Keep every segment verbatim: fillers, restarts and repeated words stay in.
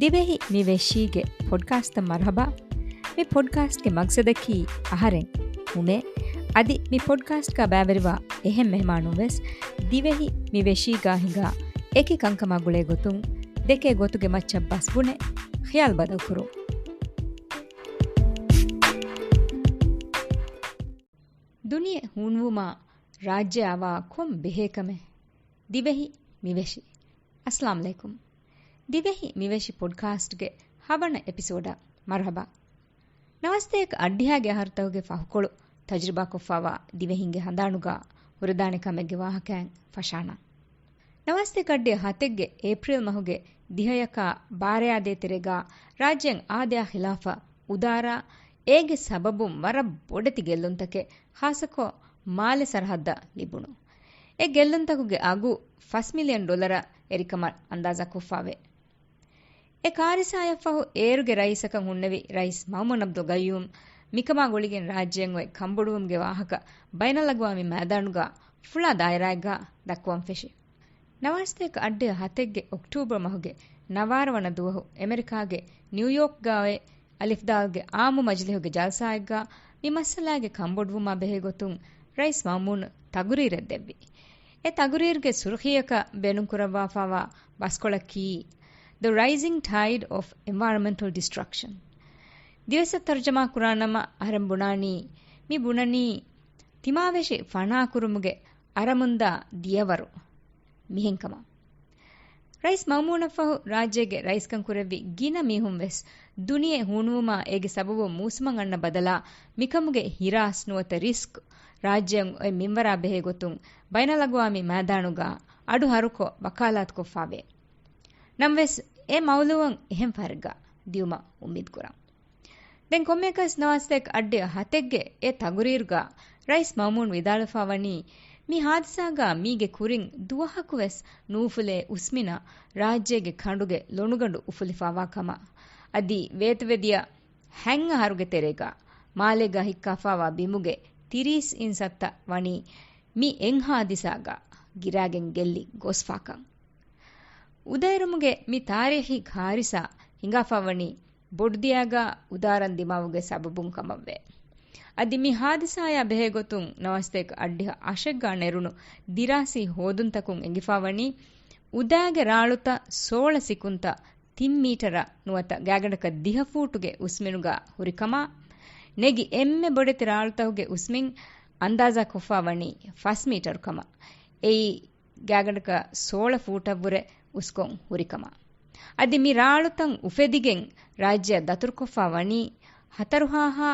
ދިވެހި މި ވެށީގެ ޕޮޑްކާސްޓަށް މަރުހަބާ. މި ޕޮޑްކާސްޓްގެ މަގްސަދަކީ އަހަރެން ހުނެ، އަދި މި ޕޮޑްކާސްޓްގަ ބައިވެރިވާ އެހެން މެހެމާނުން ވެސް ދިވެހި މި ވެށީގާ ހިނގާ އެކި ކަންކަމާ ގުޅޭ ގޮތުން ދެކޭ ގޮތުގެ މައްޗަށް ބަސް ބުނެ ޚިޔާލު ބަދަލުކުރުން. ދުނިޔެ ހޫނުވުމާ ރާއްޖެއާ ވާ ކޮން ބެހޭކަމެއް؟ ދިވެހި މިވެށި. އައްސަލާމް ޢަލައިކުމް. ދިވެހި މިވެށި ޕޮޑްކާސްޓްގެ ހަވަނަ އެޕިސޯޑަށް މަރުހަބާ. ނަވާސްތޭކަ އަށްޑިހައިގެ އަހަރުތަކުގެ ފަހުކޮޅު ތަޖުރިބާކޮށްފާވާ ދިވެހިންގެ ހަނދާނުގަ ހުރެދާނެ ކަމެއްގެ ވާހަކައިން ފަށާނަން. ނަވާސްތޭކަ އަށްޑިހަ ހަތެއްގެ އޭޕްރީލް މަހުގެ ދިހަޔަކާ ބާރަޔާ ދޭތެރޭގަ ރާއްޖޭން އާދަޔާ ޚިލާފަށް އުދާރާ، އޭގެ ސަބަބުން ވަރަށް ބޮޑެތި ގެއްލުންތަކެއް ޚާއްޞަކޮށް މާލެ ސަރަހައްދަށް ލިބުނު. އެ ގެއްލުންތަކުގެ އަގު ފަސް މިލިއަން ޑޮލަރަށް އެރިކަމަށް އަންދާޒާކޮށްފާވޭ. އެ ކާރިސާޔަށްފަހު އޭރުގެ ރައީސަކަށް ހުންނެވި ރައީސް މައުމޫން ޢަބްދުލް ޤައްޔޫމް މިކަމާ ގުޅިގެން ރާއްޖޭން އޮތް ކަންބޮޑުވުމުގެ ވާހަކަ ބައިނަލްއަގުވާމީ މައިދާނުގަ ފުޅާ ދާއިރާއެއްގަ ދައްކަވަން ފެށި. ނަވާސްތޭކަ އަށްޑިހަ ހަތެއްގެ އޮކްޓޫބަރ މަހުގެ ނަވާރަ ވަނަ ދުވަހު އެމެރިކާގެ ނިއުޔޯކްގަ އޮތް އަލިފްދާލްގެ އާއްމު މަޖިލިހުގެ ޖަލްސާއެއްގަ މި މައްސަލާގެ ކަންބޮޑުވުމާ ބެހޭ ގޮތުން ރައީސް މައުމޫން ތަގުރީރެއް ދެއްވި. އެ ތަގުރީރުގެ ސުރުޚީއަކަށް ބޭނުންކުރައްވާފާވާ ބަސްކޮޅަކީ، The Rising Tide of Environmental Destruction. ދިވެއްސަށް ތަރުޖަމާ ކުރާނަމަ އަހަރެން ބުނާނީ، މި ބުނަނީ ތިމާވެށި ފަނާކުރުމުގެ އަރަމުންދާ ދިޔަވަރު މިހެންކަމަށް. ރައީސް މައުމޫނަށްފަހު ރާއްޖޭގެ ރައީސްކަން ކުރެއްވި ގިނަ މީހުން ވެސް ދުނިޔެ ހޫނުވުމާ އޭގެ ސަބަބުން މޫސުމަށް އަންނަ ބަދަލާ މިކަމުގެ ހިރާސް ނުވަތަ ރިސްކް ރާއްޖެއަށް އޮތް މިންވަރާ ބެހޭ ގޮތުން ބައިނަލްއަގުވާމީ މައިދާނުގަ އަޑު ހަރުކޮށް ވަކާލާތުކޮށްފާވޭ. ނަމަވެސް އެ މައުލޫއަށް އެހެން ފަހަރެއްގަ ދިޔުމަށް އުއްމީދުކުރަން. ދެން ކޮންމެއަކަސް ނަވާސްތޭކަ އަށްޑިހަ ހަތެއްގެ އެ ތަގުރީރުގަ ރައީސް މައުމޫން ވިދާޅުވެފާ ވަނީ، މި ހާދިސާގަ މީގެ ކުރިން ދުވަހަކު ވެސް ނޫފުލޭ އުސްމިނަށް ރާއްޖޭގެ ކަނޑުގެ ލޮނުގަނޑު އުފުލިފާވާ ކަމަށް. އަދި ވޭތުވެދިޔަ ހަތް އަހަރުގެ ތެރޭގަ މާލޭގަ ހިއްކާފާވާ ބިމުގެ ތިރީސް އިންސައްތަ ވަނީ މި އެއް ހާދިސާގަ ގިރާގެން ގެއްލި ގޮސްފާކަން. އުދައެރުމުގެ މި ތާރީޚީ ކާރިސާ ހިނގާފާވަނީ ބޮޑުދިޔާގަ އުދާރަން ދިމާވުގެ ސަބަބުން ކަމަށްވޭ. އަދި މި ހާދިސާޔާ ބެހޭގޮތުން ނަވާސްތޭކަ އަށްޑިހަ އަށެއްގަ ނެރުނު ދިރާސީ ހޯދުންތަކުން އެނގިފާވަނީ، އުދާގެ ރާޅުތައް ސޯޅަ ސިކުންތައް ތިން މީޓަރަށް ނުވަތަ ގާގަނޑަކަށް ދިހަ ފޫޓުގެ އުސްމިނުގަ ހުރިކަމާ، ނެގި އެންމެ ބޮޑެތި ރާޅުތަކުގެ އުސްމިން އަންދާޒާކޮށްފާވަނީ ފަސް މީޓަރު ކަމަށް. އެއީ ގާގަނޑަކަށް ސޯޅަ ފޫޓަށްވުރެ އުސްކޮށް ހުރިކަމަށް. އަދި މި ރާޅުތައް އުފެދިގެން ރާއްޖެއަށް ދަތުރުކޮށްފާ ވަނީ ހަތަރު ހާހާ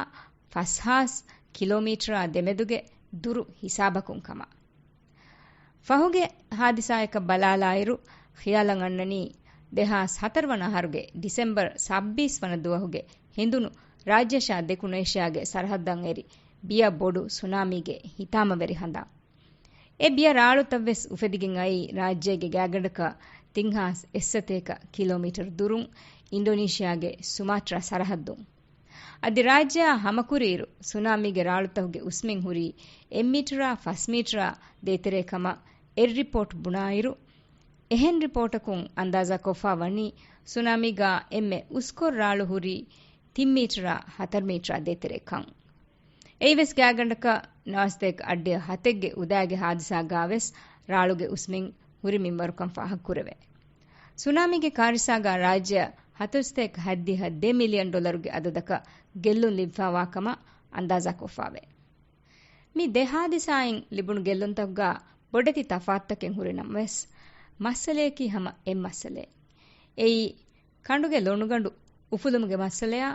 ފަސް ހާސް ކިލޯމީޓަރާ ދެމެދުގެ ދުރު ހިސާބަކުން ކަމަށް. ފަހުގެ ހާދިސާއަކަށް ބަލާލާއިރު، ޚިޔާލަށް އަންނަނީ ދެހާސް ހަތަރު ވަނަ އަހަރުގެ ޑިސެމްބަރ ސައްބީސް ވަނަ ދުވަހުގެ ހިނދުނު ރާއްޖެއަށާ ދެކުނު އޭޝިޔާގެ ސަރަހައްދަށް އެރި ބިޔަ ބޮޑު ސުނާމީގެ ހިތާމަވެރި ހަނދާން. އެ ބިޔަ ރާޅުތައް ވެސް އުފެދިގެން އައީ ރާއްޖޭގެ ގާގަނޑަކަށް ތިން ހާސް އެއް ސަތޭކަ ކިލޯމީޓަރު ދުރުން އިންޑޮނީޝިޔާގެ ސުމާޓްރާ ސަރަހައްދުން. އަދި ރާއްޖެއާ ހަމަކުރިއިރު ސުނާމީގެ ރާޅުތަކުގެ އުސްމިން ހުރީ އެއް މީޓަރާ ފަސް މީޓަރާ ދޭތެރޭ ކަމަށް އެއް ރިޕޯޓް ބުނާއިރު، އެހެން ރިޕޯޓަކުން އަންދާޒާކޮށްފާ ވަނީ ސުނާމީގާ އެންމެ އުސްކޮށް ރާޅު ހުރީ ތިން މީޓަރާ ހަތަރު މީޓަރާ ދޭތެރޭ ކަން. އެއީވެސް ގާގަނޑަކަށް ނަވާސްތޭކަ އައްޑިހަ ހަތެއްގެ އުދާގެ ހާދިސާގާވެސް ރާޅުގެ އުސްމިން ހުރި މިންވަރުކަން ފާހަގަކުރެވޭ. ސުނާމީގެ ކާރިސާގާ ރާއްޖެއަށް ހަތަރުސަތޭކަ ހަތްދިހަ ދެ މިލިއަން ޑޮލަރުގެ އަދަދަކަށް ގެއްލުން ލިބިފާވާ ކަމަށް އަންދާޒާކޮށްފާވޭ. މި ދެ ހާދިސާއިން ލިބުނު ގެއްލުންތަކުގާ ބޮޑެތި ތަފާތުތަކެއް ހުރި ނަމަވެސް، މައްސަލަޔަކީ ހަމަ އެއް މައްސަލައެއް. އެއީ، ކަނޑުގެ ލޮނުގަނޑު އުފުލުމުގެ މައްސަލަޔާ،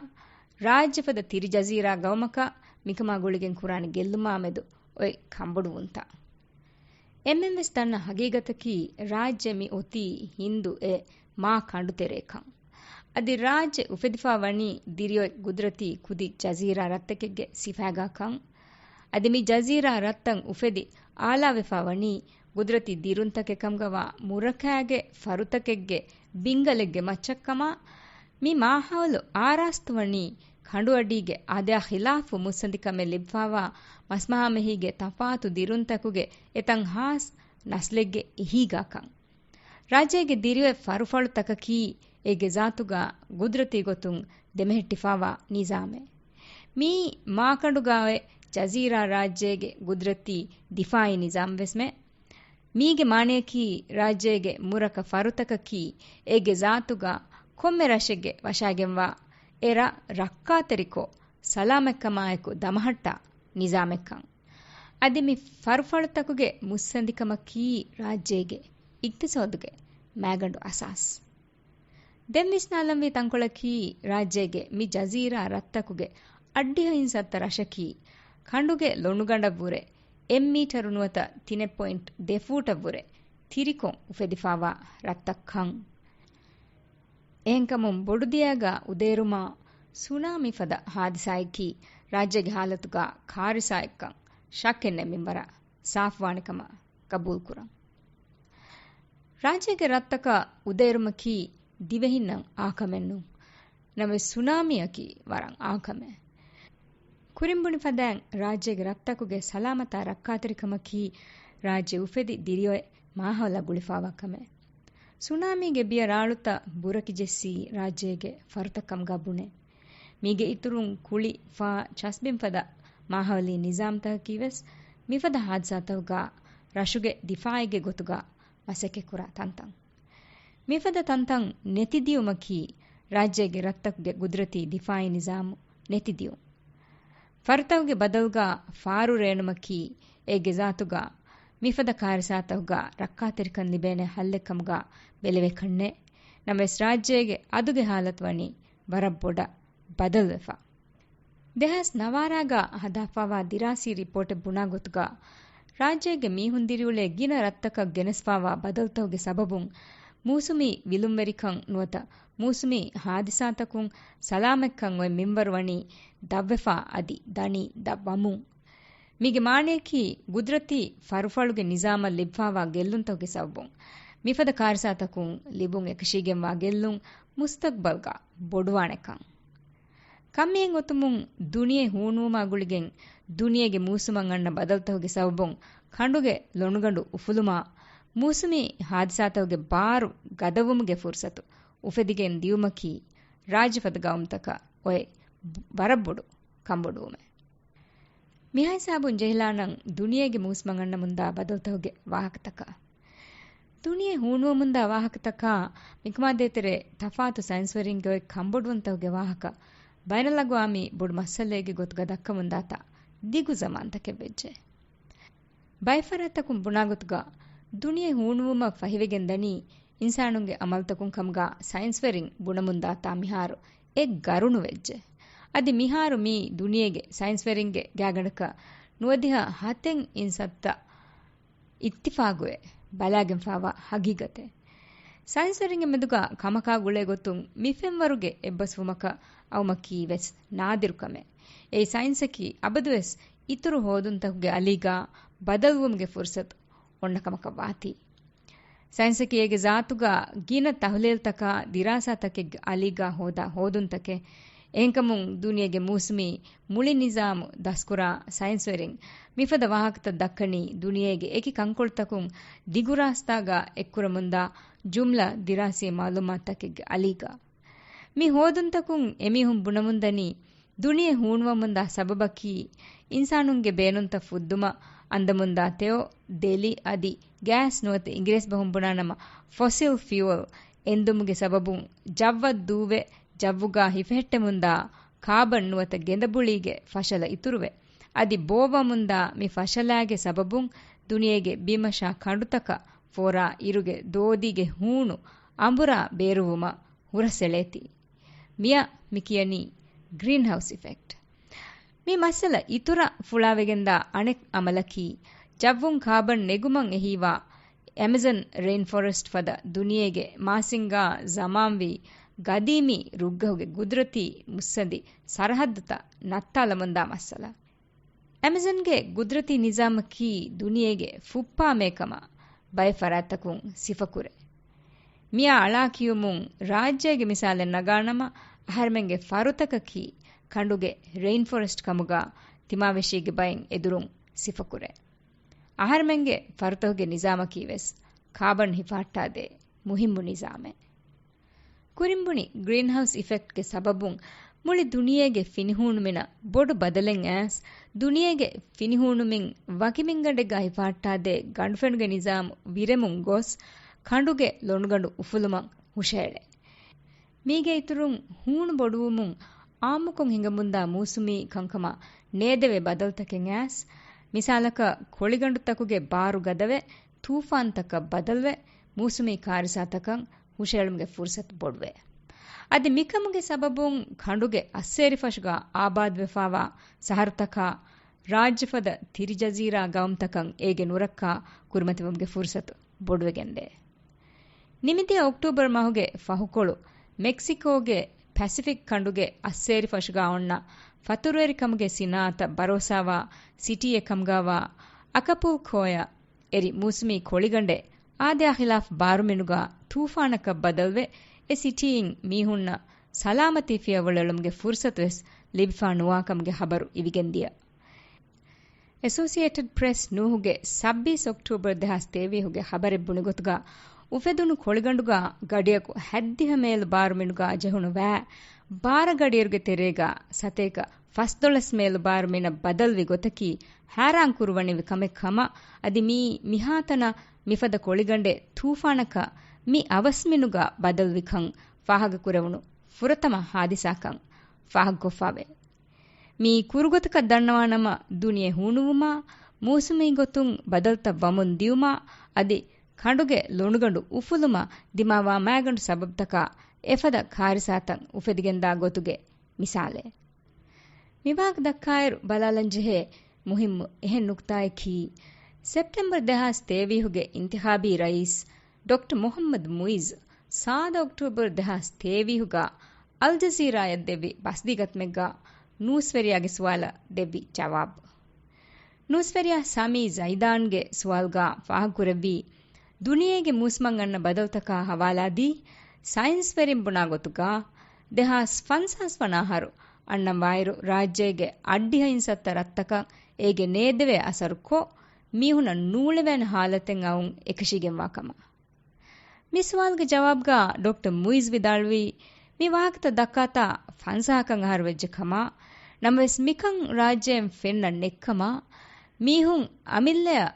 ރާއްޖެފަދަ ތިރި ޖަޒީރާ ގައުމަކަށް މިކަމާ ގުޅިގެން ކުރާނެ ގެއްލުމާމެދު އޮތް ކަނބޮޑުވުންތައް. އެންމެންވެސް ދަންނަ ހަގީގަތަކީ، ރާއްޖެ މި އޮތީ ހިންދު އެ މާ ކަނޑުތެރޭ ކަން. އަދި ރާއްޖެ އުފެދިފާ ވަނީ ދިރިއޮތް ގުދުރަތީ ކުދި ޖަޒީރާ ރަށްތަކެއްގެ ސިފައިގާ ކަން. އަދި މި ޖަޒީރާ ރަށްތައް އުފެދި އާލާވެފާ ވަނީ ގުދުރަތީ ދިރުންތަކެއް ކަމުގަވާ މުރަކާގެ ފަރުތަކެއްގެ ބިންގަލެއްގެ މައްޗަށްކަމާ، މި މާހައުލު އާރާސްތުވަނީ ކަނޑުއަޑީގެ އާދަޔާ ޚިލާފު މުއްސަނދިކަމެއް ލިބިފާވާ މަސްމަހާމެހީގެ ތަފާތު ދިރުންތަކުގެ އެތައް ހާސް ނަސްލެއްގެ އެހީގާ ކަން. ރާއްޖޭގެ ދިރިއޮތް ފަރުފަޅުތަކަކީ އޭގެ ޒާތުގަ ގުދްރަތީ ގޮތުން ދެމެހެއްޓިފާވާ ނިޒާމެއް. މިއީ މާކަނޑުގައި ޖަޒީރާ ރާއްޖޭގެ ގުދްރަތީ ދިފާއީ ނިޒާމްވެސްމެ. މީގެ މާނަޔަކީ، ރާއްޖޭގެ މުރަކަ ފަރުތަކަކީ އޭގެ ޒާތުގަ ކޮންމެ ރަށެއްގެ ވަށާގެންވާ އެ ރަށް ރައްކާތެރިކޮށް، ސަލާމަތްކަމާއެކު ދަމަހައްޓާ ނިޒާމެއްކަން. އަދި މި ފަރުފަޅުތަކުގެ މުއްސަނދިކަމަކީ ރާއްޖޭގެ އިގްތިސޯދުގެ މައިގަނޑު އަސާސް. ދެން ވިސްނާލަންވީ ތަންކޮޅަކީ، ރާއްޖޭގެ މި ޖަޒީރާ ރަށްތަކުގެ އައްޑިހަ އިންސައްތަ ރަށަކީ، ކަނޑުގެ ލޮނުގަނޑަށްވުރެ އެއް މީޓަރު ނުވަތަ ތިނެއް ޕޮއިންޓް ދެ ފޫޓަށްވުރެ ތިރިކޮށް އުފެދިފާވާ ރަށްތައްކަން. އެހެންކަމުން ބޮޑުދިޔައިގަ އުދޭރުމާ ސުނާމީ ފަދަ ހާދިސާއެކީ، ރާއްޖޭގެ ހާލަތުގަ ކާރިސާއެއްކަން ޝައްކެއްނެތް މިންވަރަށް ސާފުވާނެކަމަށް ގަބޫލުކުރަން. ރާއްޖޭގެ ރަށްތަކަށް އުދޭރުމަކީ ދިވެހިންނަށް އާކަމެއް ނޫން. ނަމަވެސް ސުނާމީއަކީ ވަރަށް އާކަމެއް. ކުރިން ބުނި ފަދައިން، ރާއްޖޭގެ ރަށްތަކުގެ ސަލާމަތާ ރައްކާތެރިކަމަކީ ރާއްޖެ އުފެދި ދިރިއޮތް މާހައުލަށް ގުޅިފާވާ ކަމެއް. ސުނާމީގެ ބިޔަ ރާޅުތައް ބުރަކި ޖެއްސީ ރާއްޖޭގެ ފަރުތައް ކަމުގަ ބުނޭ. މީގެ އިތުރުން ކުޅި، ފާ، ޗަސްބިން ފަދަ މާހައުލީ ނިޒާމްތަކަކީ ވެސް މިފަދަ ހާދިސާތަކުގަ ރަށުގެ ދިފާއީގެ ގޮތުގަ މަސައްކަތްކުރާ ތަންތަން. މިފަދަ ތަންތަން ނެތިދިޔުމަކީ، ރާއްޖޭގެ ރަށްތަކުގެ ގުދްރަތީ ދިފާއީ ނިޒާމު ނެތިދިޔުން. ފަރުތަކުގެ ބަދަލުގަ ފާރު ރޭނުމަކީ، އޭގެ ޒާތުގަ މިފަދަ ކާރިސާތަކުގަ ރައްކާތެރިކަން ލިބޭނެ ހައްލެއް ކަމުގަ ބެލެވޭކަށްނެތް. ނަމަވެސް، ރާއްޖޭގެ އަދުގެ ހާލަތު ވަނީ ވަރަށް ބޮޑަށް ބަދަލުވެފަ. ދެހާސް ނަވާރާގަ ހަދާފާވާ ދިރާސީ ރިޕޯޓެއް ބުނާ ގޮތުގަ، ރާއްޖޭގެ މީހުން ދިރިއުޅޭ ގިނަ ރަށްތަކަށް ގެނެސްފާވާ ބަދަލުތަކުގެ ސަބަބުން، މޫސުމީ ވިލުންވެރިކަން ނުވަތަ މޫސުމީ ހާދިސާތަކުން ސަލާމަތްކަން އޮތް މިންވަރު ވަނީ ދަށްވެފާ އަދި ދަނީ ދަށްވަމުން. މީގެ މާނަޔަކީ، ގުދްރަތީ ފަރުފަޅުގެ ނިޒާމަށް ލިބިފާވާ ގެއްލުންތަކުގެ ސަބަބުން، މިފަދަ ކާރިސާތަކުން ލިބުން އެކަށީގެންވާ ގެއްލުން މުސްތަގްބަލްގަ ބޮޑުވާނެކަން. ކަންމިއެއް އޮތުމުން، ދުނިޔެ ހޫނުވުމާ ގުޅިގެން ދުނިޔޭގެ މޫސުމަށް އަންނަ ބަދަލުތަކުގެ ސަބަބުން ކަނޑުގެ ލޮނުގަނޑު އުފުލުމާ، މޫސުމީ ހާދިސާތަކުގެ ބާރު ގަދަވުމުގެ ފުރުސަތު އުފެދިގެން ދިޔުމަކީ، ރާއްޖެފަދަ ގައުމުތަކަށް އޮތް ވަރަށް ބޮޑު ކަންބޮޑުވުމެއް. މިހާ ހިސާބުން ޖެހިލާނަން، ދުނިޔޭގެ މޫސުމަށް އަންނަމުންދާ ބަދަލުތަކުގެ ވާހަކަތަކާ. ދުނިޔެ ހޫނުވަމުންދާ ވާހަކަތަކާ މިކަމާ ދޭތެރޭ، ތަފާތު ސައިންސްވެރިންގެ އޮތް ކަންބޮޑުވުންތަކުގެ ވާހަކަ ބައިނަލްއަގުވާމީ ބޮޑު މައްސަލައެއްގެ ގޮތުގަ ދައްކަމުންދާތާ ދިގު ޒަމާންތަކެއް ވެއްޖެ. ބައެއް ފަރާތްތަކުން ބުނާގޮތުގަ، ދުނިޔެ ހޫނުވުމަށް ފަހިވެގެން ދަނީ އިންސާނުންގެ އަމަލުތަކުން ކަމުގަ ސައިންސްވެރިން ބުނަމުންދާތާ މިހާރު އެއް ގަރުނު ވެއްޖެ. އަދި މިހާރު މީ ދުނިޔޭގެ ސައިންސްވެރިންގެ ގާތްގަނޑަކަށް ނުވަދިހަ ހަތެއް އިންސައްތަ އިއްތިފާގުވެ ބަލާގެންފާވާ ހަގީގަތެއް. ސައިންސްވެރިންގެ މެދުގަ ކަމަކާ ގުޅޭ ގޮތުން މި ފެންވަރުގެ އެއްބަސްވުމަކަށް އައުމަކީ ވެސް ނާދިރު ކަމެއް. އެއީ ސައިންސަކީ އަބަދުވެސް އިތުރު ހޯދުންތަކުގެ އަލީގަ ބަދަލުވުމުގެ ފުރުސަތު އޮންނަ ކަމަކަށް ވާތީ. ސައިންސަކީ އޭގެ ޒާތުގަ ގިނަ ތަހުލީލްތަކާ ދިރާސާތަކެއްގެ އަލީގަ ހޯދާ ހޯދުންތަކެއް. އެހެންކަމުން ދުނިޔޭގެ މޫސުމީ މުޅި ނިޒާމު ދަސްކުރާ ސައިންސްވެރިން މިފަދަ ވާހަކަތައް ދައްކަނީ ދުނިޔޭގެ އެކި ކަންކޮޅުތަކުން ދިގު ރާސްތާގަ އެއްކުރަމުންދާ ޖުމްލަ ދިރާސީ މައުލޫމާތުތަކެއްގެ އަލީގަ. މި ހޯދުންތަކުން އެމީހުން ބުނަމުންދަނީ، ދުނިޔެ ހޫނުވަމުންދާ ސަބަބަކީ، އިންސާނުންގެ ބޭނުންތައް ފުއްދުމަށް އަންދަމުންދާ ތެޔޮ، ދެލި އަދި ގޭސް ނުވަތަ އިނގިރޭސި ބަހުން ބުނާނަމަ ފޮސިލް ފިއުއަލް އެންދުމުގެ ސަބަބުން ޖައްވަށް ދޫވެ، ޖައްވުގަ ހިފެހެއްޓެމުންދާ ކާބަން ނުވަތަ ގެނދަބުޅީގެ ފަށަލަ އިތުރުވެ، އަދި ބޯއްވަމުންދާ މި ފަށަލާގެ ސަބަބުން ދުނިޔޭގެ ބިމަށާ ކަނޑުތަކަށް ފޯރާ އިރުގެ ދޯދީގެ ހޫނު އަނބުރާ ބޭރުވުމަށް ހުރަސްއެޅޭތީ. މިއަށް މި ކިޔަނީ ގްރީންހައުސް އިފެކްޓް. މި މައްސަލަ އިތުރަށް ފުޅާވެގެންދާ އަނެއް އަމަލަކީ، ޖައްވުން ކާބަން ނެގުމަށް އެހީވާ އެމަޒަން ރެއިންފޮރެސްޓް ފަދަ ދުނިޔޭގެ މާސިންގާ ޒަމާންވީ ގަދީމީ ރުއްގަހުގެ ގުދްރަތީ މުއްސަނދި ސަރަހައްދުތައް ނައްތާލަމުންދާ މައްސަލަ. އެމަޒަންގެ ގުދްރަތީ ނިޒާމަކީ ދުނިޔޭގެ ފުއްޕާމޭ ކަމަށް ބައެއް ފަރާތްތަކުން ސިފަކުރޭ. މިއާ އަޅާ ކިޔުމުން ރާއްޖޭގެ މިސާލެއް ނަގާނަމަ، އަހަރެމެންގެ ފަރުތަކަކީ ކަނޑުގެ ރެއިންފޮރެސްޓް ކަމުގަ ތިމާވެށީގެ ބައިން އެދުރުން ސިފަކުރޭ. އަހަރެމެންގެ ފަރުތަކުގެ ނިޒާމަކީ ވެސް ކާބަން ހިފަހައްޓާދޭ މުހިއްމު ނިޒާމެއް. ކުރިންބުނި ގްރީންހައުސް އިފެކްޓްގެ ސަބަބުން މުޅި ދުނިޔޭގެ ފިނިހޫނުމިނަށް ބޮޑު ބަދަލެއް އައިސް، ދުނިޔޭގެ ފިނިހޫނުމިން ވަކި މިންގަނޑެއްގަ ހިފަހައްޓާދޭ ގަނޑުފެނުގެ ނިޒާމު ވިރެމުން ގޮސް، ކަނޑުގެ ލޮނުގަނޑު އުފުލުމަށް ހުށައެޅޭ. މީގެ އިތުރުން ހޫނު ބޮޑުވުމުން އާއްމުކޮށް ހިނގަމުންދާ މޫސުމީ ކަންކަމަށް ނޭދެވޭ ބަދަލުތަކެއް އައިސް، މިސާލަކަށް ކޮޅިގަނޑުތަކުގެ ބާރު ގަދަވެ، ތޫފާންތަކަށް ބަދަލުވެ، މޫސުމީ ކާރިސާތަކަށް ހުށައެޅުމުގެ ފުރުސަތު ބޮޑުވޭ. އަދި މިކަމުގެ ސަބަބުން ކަނޑުގެ އައްސޭރިފަށުގަ އާބާދުވެފާވާ ޝަހަރުތަކާ، ރާއްޖެފަދަ ތިރިޖަޒީރާ ގައުމުތަކަށް އޭގެ ނުރައްކާ ކުރިމަތިވުމުގެ ފުރުސަތު ބޮޑުވެގެންދޭ. ނިމިދިޔަ އޮކްޓޫބަރު މަހުގެ ފަހުކޮޅު މެކްސިކޯގެ ޕެސިފިކް ކަނޑުގެ އައްސޭރިފަށުގަ އޮންނަ ފަތުރުވެރިކަމުގެ ސިނާއަތަށް ބަރޯސާވާ ސިޓީއެއް ކަމުގަވާ އަކަޕޫލްކޯއަށް އެރި މޫސުމީ ކޮޅިގަނޑެއް އާދަޔާ ޚިލާފް ބާރުމިނުގަ ތޫފާނަކަށް ބަދަލުވެ، އެ ސިޓީއިން މީހުންނަށް ސަލާމަތީ ފިޔަވަޅު އެޅުމުގެ ފުރުސަތުވެސް ލިބިފާ ނުވާކަމުގެ ހަބަރު އިވިގެންދިޔަ. އެސޯސިއޭޓެޑް ޕްރެސް ނޫހުގެ ސައްބީސް އޮކްޓޫބަރު ދެހާސް ތޭވީހުގެ ހަބަރެއް ބުނިގޮތުގަ، އުފެދުނު ކޮޅިގަނޑުގަ ގަޑިއަކު ހަތްދިހަ މޭލު ބާރުމިނުގަ ޖެހުނު ވައި، ބާރަ ގަޑިއިރުގެ ތެރޭގަ ސަތޭކަ ފަސްދޮޅަސް މޭލު ބާރުމިނަށް ބަދަލުވި ގޮތަކީ ހައިރާން ކުރުވަނިވި ކަމެއް ކަމަށް، އަދި މީ މިހާތަނަށް މިފަދަ ކޮޅިގަނޑެއް ތޫފާނަކަށް މި އަވަސްމިނުގަ ބަދަލުވިކަން ފާހަގަކުރެވުނު ފުރަތަމަ ހާދިސާކަން ފާހަގަކޮށްފަވޭ. މި ކުރުގޮތަކަށް ދަންނަވާނަމަ، ދުނިޔެ ހޫނުވުމާ، މޫސުމީ ގޮތުން ބަދަލުތައް ވަމުން ދިޔުމާ، އަދި ކަނޑުގެ ލޮނުގަނޑު އުފުލުމަށް ދިމާވާ މައިގަނޑު ސަބަބުތަކާ އެފަދަ ކާރިސާތައް އުފެދިގެންދާ ގޮތުގެ މިސާލެއް. މިވާހަކަ ދައްކާއިރު ބަލާލަންޖެހޭ މުހިއްމު އެހެން ނުކުތާއަކީ، ސެޕްޓެމްބަރު ދެހާސް ތޭވީހުގެ އިންތިޚާބީ ރައީސް ޑޮކްޓަރ މުޙައްމަދު މުއިޒް ސާދަ އޮކްޓޫބަރު ދެހާސް ތޭވީހުގަ އަލްޖަޒީރާއަށް ދެއްވި ބަސްދީގަތުމެއްގަ ނޫސްވެރިޔާގެ ސުވާލަށް ދެއްވި ޖަވާބު. ނޫސްވެރިޔާ ސާމީ ޒައިދާންގެ ސުވާލުގަ ފާހަގަކުރެއްވީ، ދުނިޔޭގެ މޫސުމަށް އަންނަ ބަދަލުތަކާ ހަވާލާދީ، ސައިންސްވެރިން ބުނާ ގޮތުގަ، ދެހާސް ފަންސާސް ވަނަ އަހަރު އަންނަން ވާއިރު، ރާއްޖޭގެ އައްޑިހަ އިންސައްތަ ރަށްތަކަށް އޭގެ ނޭދެވޭ އަސަރު ކޮށް، މީހުނަށް ނޫޅެވޭނެ ހާލަތެއް އައުން އެކަށީގެންވާ ކަމަށް. މި ސުވާލުގެ ޖަވާބުގަ ޑޮކްޓަރ މުއިޒް ވިދާޅުވީ، މި ވާހަކަތައް ދައްކާތާ ފަންސާހަކަށް އަހަރު ވެއްޖެ ކަމަށް، ނަމަވެސް މިކަން ރާއްޖޭން ފެންނަން ނެތްކަމަށް، މީހުން އަމިއްލައަށް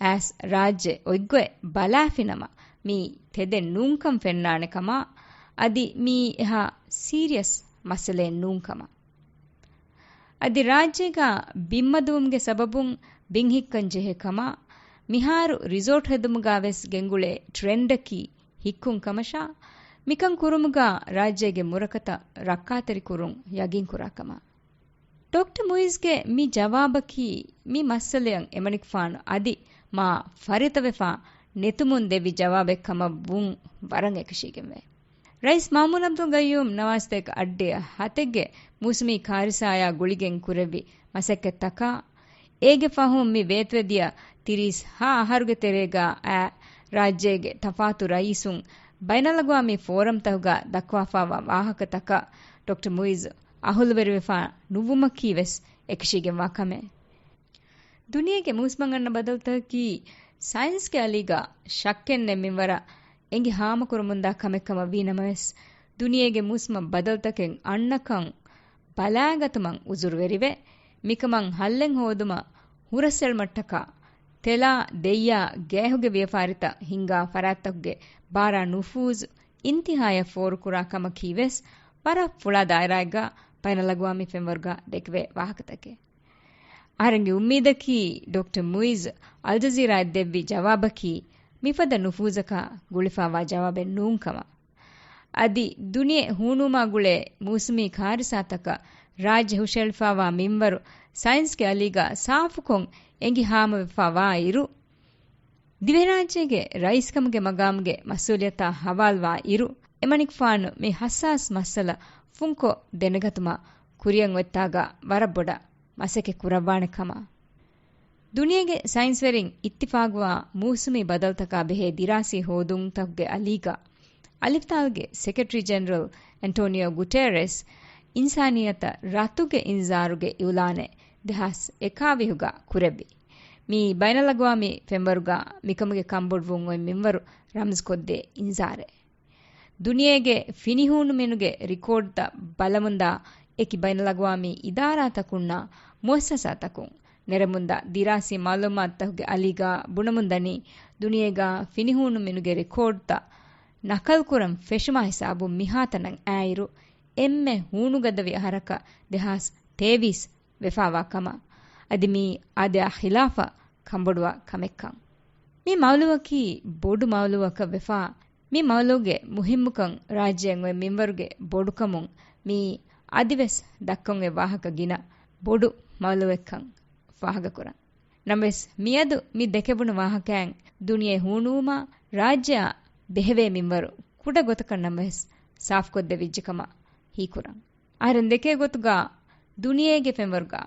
އައިސް ރާއްޖެ އޮތްގޮތް ބަލާފިނަމަ، މީ ތެދެއް ނޫންކަން ފެންނާނެ ކަމަށް، އަދި މީ އެހާ ސީރިއަސް މައްސަލައެއް ނޫން ކަމަށް. އަދި ރާއްޖޭގަ ބިންމަދުވުމުގެ ސަބަބުން ބިން ހިއްކަން ޖެހޭ ކަމަށް، މިހާރު ރިސޯޓް ހެދުމުގަ ވެސް ގެންގުޅޭ ޓްރެންޑަކީ ހިއްކުން ކަމަށާ، މިކަން ކުރުމުގަ ރާއްޖޭގެ މުރަކަތައް ރައްކާތެރިކުރުން ޔަގީންކުރާ ކަމަށް. ޑޮކްޓަރ މުއިޒްގެ މި ޖަވާބަކީ މި މައްސަލައަށް އެމަނިކުފާނު އަދި މާ ފަރިތަވެފާ ނެތުމުން ދެއްވި ޖަވާބެއް ކަމަށް ވުން ވަރަށް އެކަށީގެންވޭ. ރައީސް މާމޫން އަބްދުލް ގައްޔޫމް ނަވާސްތޭކަ އައްޑިހަ ހަތެއްގެ މޫސުމީ ކާރިސާޔާ ގުޅިގެން ކުރެއްވި މަސައްކަތްތަކާ، އޭގެ ފަހުން މި ވޭތުވެދިޔަ ތިރީސް ހަ އަހަރުގެ ތެރޭގަ އައި ރާއްޖޭގެ ތަފާތު ރައީސުން ބައިނަލްއަގްވާމީ ފޯރަމްތަކުގަ ދައްކަވާފާވާ ވާހަކަތަކަށް ޑޮކްޓަރ މުއިޒް އަހުލުވެރިވެފާ ނުވުމަކީ ވެސް އެކަށީގެންވާ ކަމެއް. ދުނިޔޭގެ މޫސުމަށް އަންނަ ބަދަލުތަކަކީ ސައިންސްގެ އަލީގަ ޝައްކެއްނެތް މިންވަރަށް އެނގި ހާމަކުރަމުންދާ ކަމެއް ކަމަށް ވީ ނަމަވެސް، ދުނިޔޭގެ މޫސުމަށް ބަދަލުތަކެއް އަންނަކަން ބަލާގަތުމަށް އުޒުރުވެރިވެ، މިކަމަށް ހައްލެއް ހޯދުމަށް ހުރަސްއެޅުމަށްޓަކާ، ތެލާ ދެއްޔާ ގޭހުގެ ވިޔަފާރިތައް ހިންގާ ފަރާތްތަކުގެ ބާރާ ނުފޫޒު އިންތިހާޔަށް ފޯރުކުރާ ކަމަކީ ވެސް ވަރަށް ފުޅާ ދާއިރާއެއްގަ ބައިނަލްއަގްވާމީ ފެންވަރުގަ ދެކެވޭ ވާހަކަތަކެއް. އަހަރެންގެ އުއްމީދަކީ ޑޮކްޓަރ މުއިޒް އަލްޖަޒީރާއަށް ދެއްވި ޖަވާބަކީ މިފަދަ ނުފޫޒަކާ ގުޅިފާވާ ޖަވާބެއް ނޫން ކަމަށް. އަދި ދުނިޔެ ހޫނުވުމާ ގުޅޭ މޫސުމީ ކާރިސާތަކަށް ރާއްޖެ ހުށައެޅިފާވާ މިންވަރު ސައިންސްގެ އަލީގަ ސާފުކޮށް އެނގި ހާމަވެފާ ވާ އިރު، ދިވެހިރާއްޖޭގެ ރައީސްކަމުގެ މަގާމުގެ މަސްއޫލިއްޔަތާ ހަވާލުވާ އިރު، އެމަނިކުފާނު މި ހައްސާސް މައްސަލަ ފުންކޮށް ދެނެގަތުމަށް ކުރިއަށް އޮތްތާގަ ވަރަށް ބޮޑަށް މަސައްކަތް ކުރައްވާނެ ކަމަށް. ދުނިޔޭގެ ސައިންސްވެރިން އިއްތިފާގުވާ މޫސުމީ ބަދަލުތަކާ ބެހޭ ދިރާސީ ހޯދުންތަކުގެ އަލީގަ، އަލިފްތާލްގެ ސެކްރެޓަރީ ޖެނެރަލް އެންޓޯނިއޯ ގުޓޭރެސް އިންސާނިއްޔަތަށް ރަތުގެ އިންޒާރުގެ އިއުލާނެއް ދެހާސް އެކާވީހުގަ ކުރެއްވި. މީ ބައިނަލްއަގްވާމީ ފެންވަރުގަ މިކަމުގެ ކަންބޮޑުވުން އޮތް މިންވަރު ރަމްޒުކޮށްދޭ އިންޒާރެއް. ދުނިޔޭގެ ފިނިހޫނުމިނުގެ ރިކޯޑްތައް ބަލަމުންދާ އެކި ބައިނަލްއަގުވާމީ އިދާރާތަކުންނާ މުއައްސަސާތަކުން ނެރެމުންދާ ދިރާސީ މައުލޫމާތުތަކުގެ އަލީގާ ބުނަމުންދަނީ، ދުނިޔޭގާ ފިނިހޫނުމިނުގެ ރެކޯޑްތައް ނަކަލްކުރަން ފެށުމާ ހިސާބުން މިހާތަނަށް އައިއިރު، އެންމެ ހޫނުގަދަވި އަހަރަކަށް ދެހާސް ތޭވީސް ވެފާވާ ކަމަށް، އަދި މީ އާދަޔާ ޚިލާފަށް ކަނބޮޑުވާ ކަމެއްކަން. މި މައުލޫއަކީ ބޮޑު މައުލޫއަކަށް ވެފާ، މި މައުލޫގެ މުހިއްމުކަން ރާއްޖެއަށް އޮތް މިންވަރުގެ ބޮޑުކަމުން މިއީ އަދިވެސް ދައްކަން އޮތް ވާހަކަ ގިނަ ބޮޑު މައުލޫއެއްކަން ފާހަގަކުރަން. ނަމަވެސް، މިއަދު މި ދެކެވުނު ވާހަކައިން ދުނިޔެ ހޫނުވުމާ ރާއްޖެއާ ބެހެވޭ މިންވަރު ކުޑަ ގޮތަކަށް ނަމަވެސް ސާފުކޮށްދެވިއްޖެ ކަމަށް ހީކުރަން. އަހަރެން ދެކޭ ގޮތުގަ ދުނިޔޭގެ ފެންވަރުގަ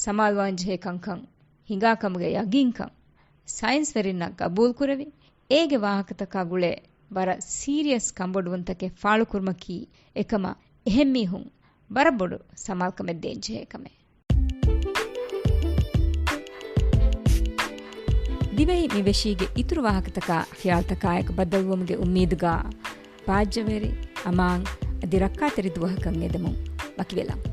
ސަމާލުވާންޖެހޭ ކަންކަން ހިނގާ ކަމުގެ ޔަގީންކަން ސައިންސްވެރިންނަށް ގަބޫލުކުރެވި، އޭގެ ވާހަކަތަކާ ގުޅޭ ވަރަށް ސީރިއަސް ކަންބޮޑުވުންތަކެއް ފާޅުކުރުމަކީ އެކަމަށް އެހެން މީހުން ވަރަށް ބޮޑު ސަމާލުކަމެއް ދޭންޖެހޭ ކަމެއް. ދިވެހި މި ވެށީގެ އިތުރު ވާހަކަތަކާ ޚިޔާލުތަކާއެކު ބައްދަލުވުމުގެ އުއްމީދުގަ، ބާއްޖަވެރި، އަމާން އަދި ރައްކާތެރި ދުވަހަކަށް އެދެމުން ވަކިވެލަން.